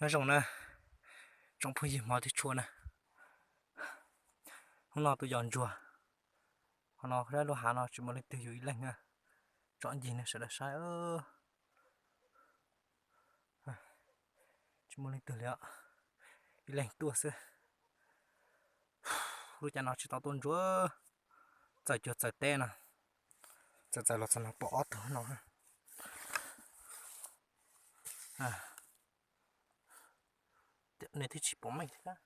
Nyob zoo na, tsoom phooj ywg hmov thiab tshua na. Hnub no tuaj yos ntsuag, qhov no lub hav no tsis muaj leej twg yus ib leeg na. Tsom ncig ne sawv daws saib, tsis muaj leej twg li os, ib leeg tuaj xwb. Lub caij no tsis tau tuaj ntsuag, txawm cuag txawm teb no, txawm txawm los txog no pom ob tug no. Nws thiaj tsis pom meej thiab.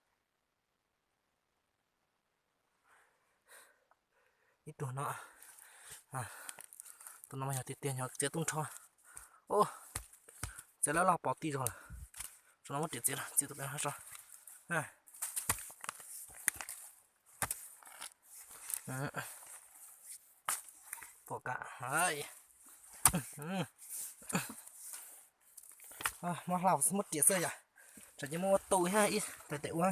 Ib tug no, tus no mas yog tiag tiag nyob txiav tub nrho. Txiav loj loj pov tij zog lawm. Tso no muab riam txiav, txiav tus pem no tso. Pom ka, mob hlau xwb muab riam xwb yom. Tsam ces muab ua tu thiab ib tais tes ua.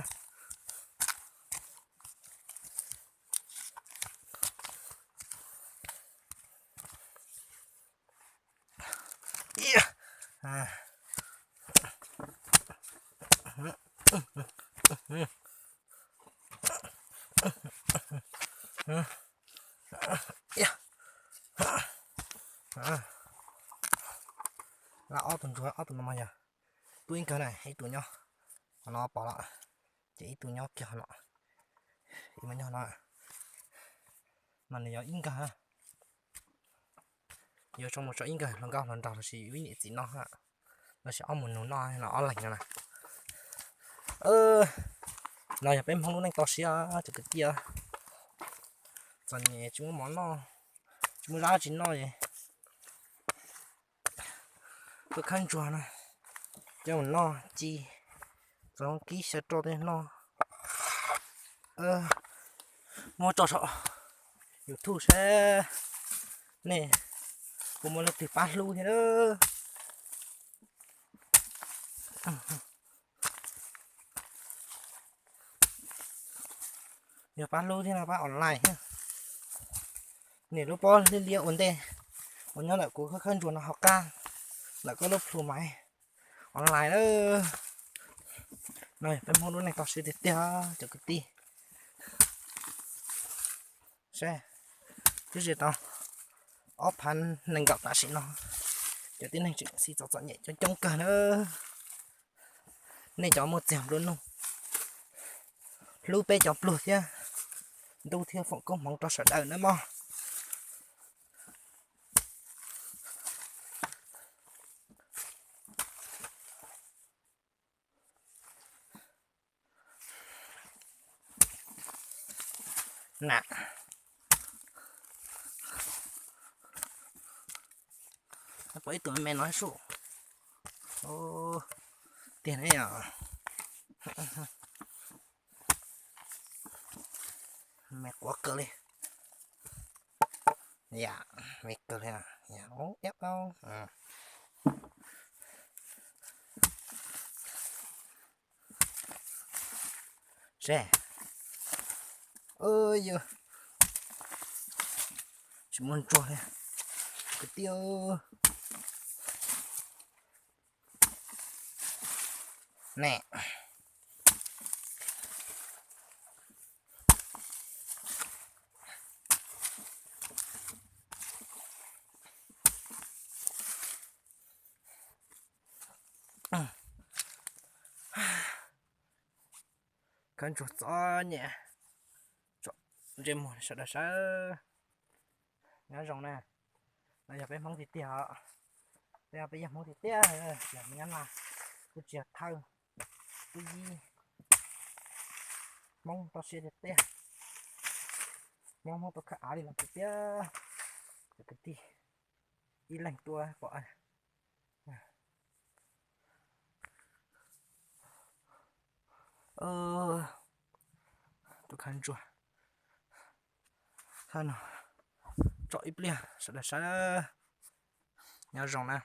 Lawm ob tug ntsuag, ob tug no mas yog tub ib nkawg na, ib tug nyob qhov no pom lawm, ces ib tug nyob kiag qhov no, ib tug nyob no, mas nws yog ib nkawg. Yuav tsoo mus tso ib nkawg hluas nkauj hluas nraug lossis yus ib niam txiv noj, lossis ob mus nus noj no ob leeg no na. No yog peb Hmoob lub neej toj siab cov kwv tij. Txom nyem tsis muaj mov noj, tsis muaj zaj tsis noj es tuaj khawb ntsuag no, coj mus noj ci, txog kib xyaw roj tej noj. Muab tso saum YouTube saib nej puas muaj leej twg pab hlub thiab. Yog pab hlub thiab no pab online thiab. Niam lub pob liab liab ua ntej uas nyob ntawm kuv khawb khawb ntsuag no ho qab ntawm koj lub plhu maiv online na. No yog peb Hmoob lub neej toj siab tiag tiag cov kwv tij. Saib, twb ze tau ob phav nees nkaum tam sim no, cov tib neeg tseem xis txom txom nyem coob coob kawg na. Nej cov muaj txiag nplua nuj, hlub peb cov pluag thiab, ntuj thiaj foom koob hmoov rau sawv daws nawb mog. Na, pom ib tug me no sub tiag ne yom. Me quav kawg li. Yam, me kawg li. Seb, yog tsis muaj ntsuag li kwv tij ne. Khawb ntsuag txom nyem, tsom ntsej muag sawv daws saib. Nyob zoo na, no yog peb Hmoob tiag tiag os. Peb, peb yog Hmoob tiag tiag, yog Hmoob Nyab Laj, kuj tsis yog thawj, kuj yib. Hmoob toj siab tiag tiag, Hmoob, Hmoob tuaj khawb av li no tiag tiag. Cov kwv tij, ib leeg tuaj pom. Tus khawb ntsuag, khawb no, tsom ib pliag sawv daws saib. Nyob zoo na.